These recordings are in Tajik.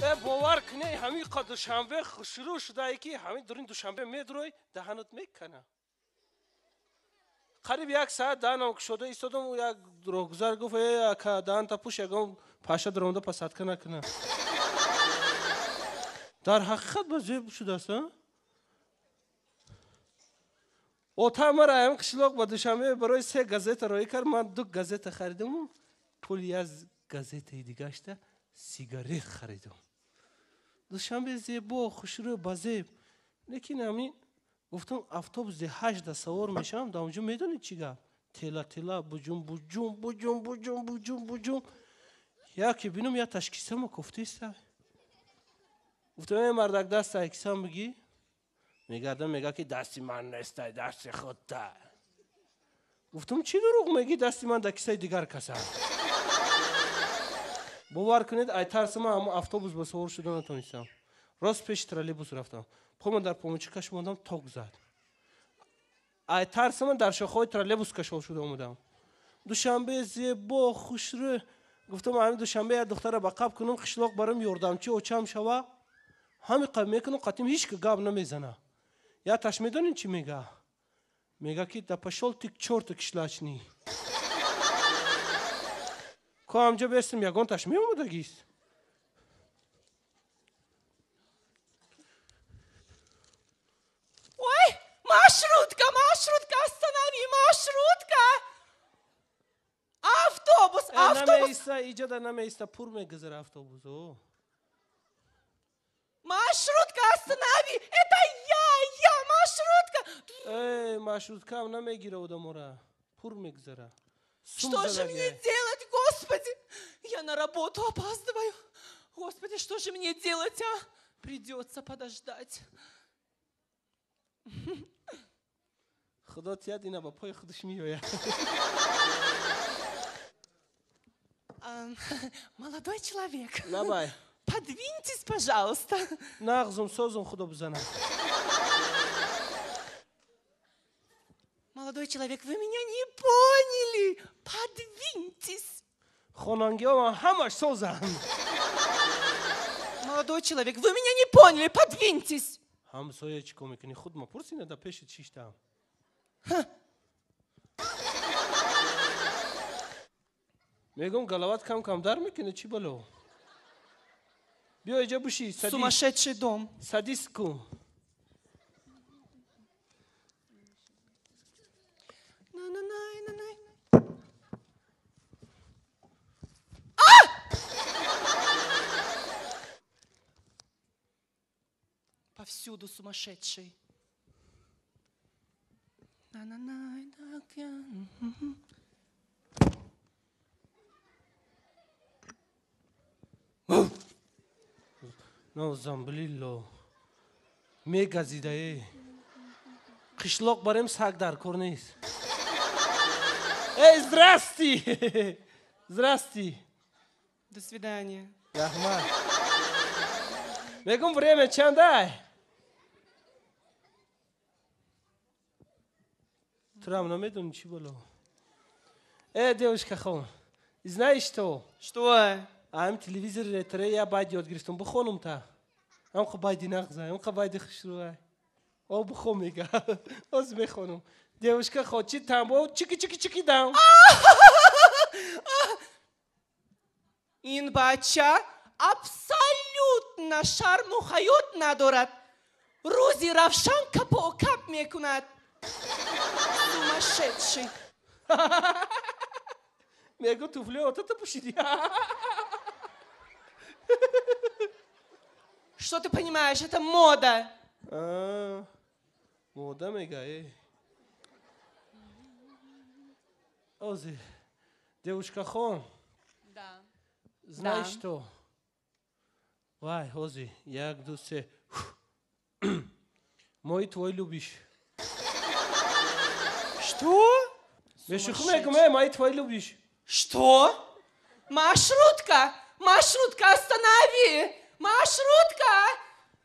Бовар кунӣ, ҳамин қа Душанбе шурӯъ шудае, ки ҳамин дурин Душанбе медурой, даҳанот мекана. Қариб як саат даҳанам кушода истодам, як роҳгузар гуфт: э, ака, даҳанта пӯш, ягон паша даромада посадка накуна. Дар ҳақиқат ба зеб шудааст, а? Ота мара ҳамин қишлоқ ба Душанбе барои се газета роӣ кард, ман ду газета харидаму пули як газетаи дигашта сигарет харидам. Душанбе зебо, хушрӯ, базеб, лекин ҳамин гуфтам, автобус де 8-да савор мешавам, дар онҷо медонӣ чӣ гап? Тела тела, буҷум буҷум, буҷум буҷум, буҷум буҷум. Яке бинам, я ташкисама кофтеста. Гуфтам: э, мардак, даста кисам бигӣ. Мегардам, мега, ки дасти ман нестай, дасти худта. Гуфтам: чӣ дурӯғ мегӣ, дасти ман дар кисаи дигар каса. Бовар кунед, ай тарси ман ҳамон автобус ба савор шуда натонистам. Рост пеши троллейбус рафтам, пома дар помочи каш мондам, ток зад. Ай тарси ман дар шохаҳои троллейбус кашол шуда омадам. Душанбе зебо, хушрӯ. Гуфтам, ҳамин Душанбе як духтара ба қаб кунам, қишлоқ барам ёрдамчи очам шава. Ҳамин қаб мекунам, қатим ҳеч ки гап намезана. Яташ медонед чӣ мега? Мега, ки да пошёл ты к чёрту, кишлачный. Ко ҳамҷо бестам, ягонташ меомадагист. Ой, маршрутка, маршрутка, останови, маршрутка! Автобус, автобус! Намеиста, иҷода намеиста, пур мегузара автобус. О. Маршрутка, останови! Это я, маршрутка! Э, маршруткаам намегира одамора, пур мегузара. Что же мне делать, господи? Я на работу опаздываю. Господи, что же мне делать, а? Придется подождать. Худо тият, ина ба пои худаш меояд. Молодой человек. Лабай. Подвиньтесь, пожалуйста. Нағзум, созум, худо бизана. Молодой человек, вы меня не поняли. Подвиньтесь. Хонангиҳо ҳамаш созанд. Молодой человек, вы меня не поняли. Подвиньтесь. Ҳамсоя, чӣ кор мекунӣ? Худ ма пурсина, да пеши чиштам. Мегӯм, галават кам кам дар мекунӣ, чӣ бало? Биё иҷа буши. Сумасшедший дом. Садись ку. На-на-най-на-най. А! Повсюду сумасшедший. На-на-най, на. Навзамблилло, мегазидае. Қишлоқ барем, саг дар кор нест. Эй, здрасти, здрасти. До свидания. Раҳмат. Мегум, время чандай? Турам намедони, чӣ бало? Э, девушка хон, знаешь что? Что? Ам телевизор ретре я байди ёд гирифтам, бихонум та. Ам байди нағза, ам байди хушрӯай. О, бихон, мега. Оз мехонум. Девушка хо, чи тамбо чики чики чики дам. Ин бача абсолютно шарму ҳаёт надорад. Рӯзи равшан капокап мекунад. Сумасшедший. Мегу, туфли отата пӯшидӣ. Что ты понимаешь, это мода. А, мода мега, э. Ози, девушка хон. Да. Знаешь Да. что? Вай, ози, як, ду, се. Мой твой любишь. Что? Бешуху мегум, э, мой твой любишь. Что? Маршрутка! Маршрутка, останови! Маршрутка!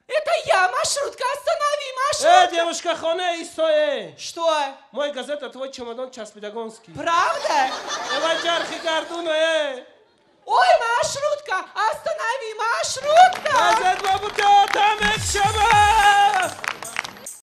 Это я, маршрутка, останови, маршрутка! Э, девушка хона, истое. Что? Мой газета, твой чемодан часпидагонский. Правда? Давай чархи гардуна, э. Ой, маршрутка, останови, маршрутка!